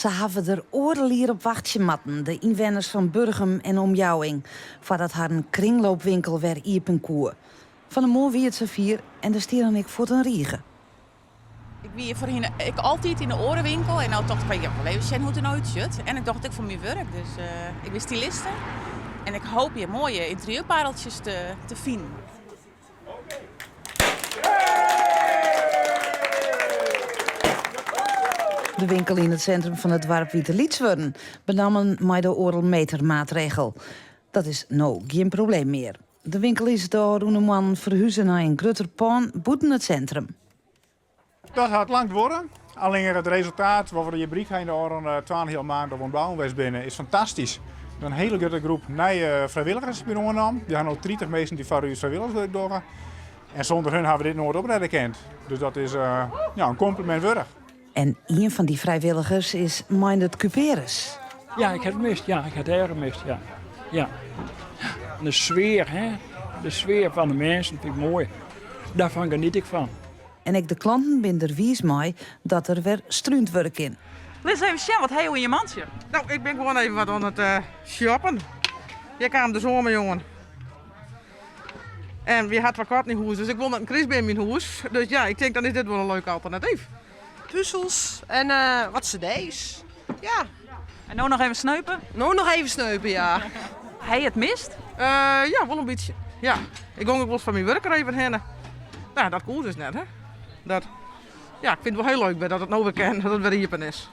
Se hawwe der oardel jier op wachtsje moatten, de ynwenners fan Burgum en omjouwing, foardat harren kringloopwinkel wer iepen koe. Fan 'e moarn wie it safier en der stie dan ek fuort in rige. Ik wie foarhinne ek altyd yn de oare winkel en no tocht ik fan ja, ik wol even sjen hoe't it der no útsjocht. En ik doch it ek foar myn wurk, dus ik bin styliste en ik hoopje hjir moaie ynterieurpareltsjes te finen. De winkel yn it sintrum fan it doarp wie te lyts wurden, benammen mei de oardelmetermaatregel. Dat is no gjin probleem mear. De winkel is de ôfrûne moannen ferhuze nei in grutter pân bûten it sintrum. Dat hat lang duorre. Allinne it resultaat wat we hjir berikt ha yn de ôfrûne twaenheal maand dat we oan it bouwen west binne, is fantastysk. In hiele grutte groep nije frijwilligers binne oannommen. We ha no 30 minsken dy't foar ús frijwilligerswurk dogge. En sûnder hun hawwe we dit noait oprêde kind. Dus dat is ja, in kompliment wurdich. En ien fan dy frijwilligers is Meindert Cuperus. Ja, ik ha it mist. Ja, ik ha it erch mist. Ja. Ja. De sfear, hè? De sfear fan de minsken fyn ik moai. Dêrfan geniet ik fan. En ek de klanten binne der wiis mei dat der wer strúnd wurde kin. Lis even sjen, wat ha jo yn je mantsje? No, ik bin gewoan even wat oan it eh, shoppen. Hjir kaam de zomer, jongen. En wy ha twa katten yn hûs, dus ik wol net in krystbeam yn hûs. Dus ja, ik tink dan is dit wol in leuk alternatyf. Puzels en eh, wat cd's. Ja. En no noch even sneupe? No noch even sneupe, ja. Ha je it mist? Uh, ja, wol in bytsje. Ja. Ik gong ek wolris foar myn wurk der even hinne. No, dat koe dus net, hè. Dat, ja, ik fyn it wol hiel leuk dat it no wer kin, dat it wer iepen is.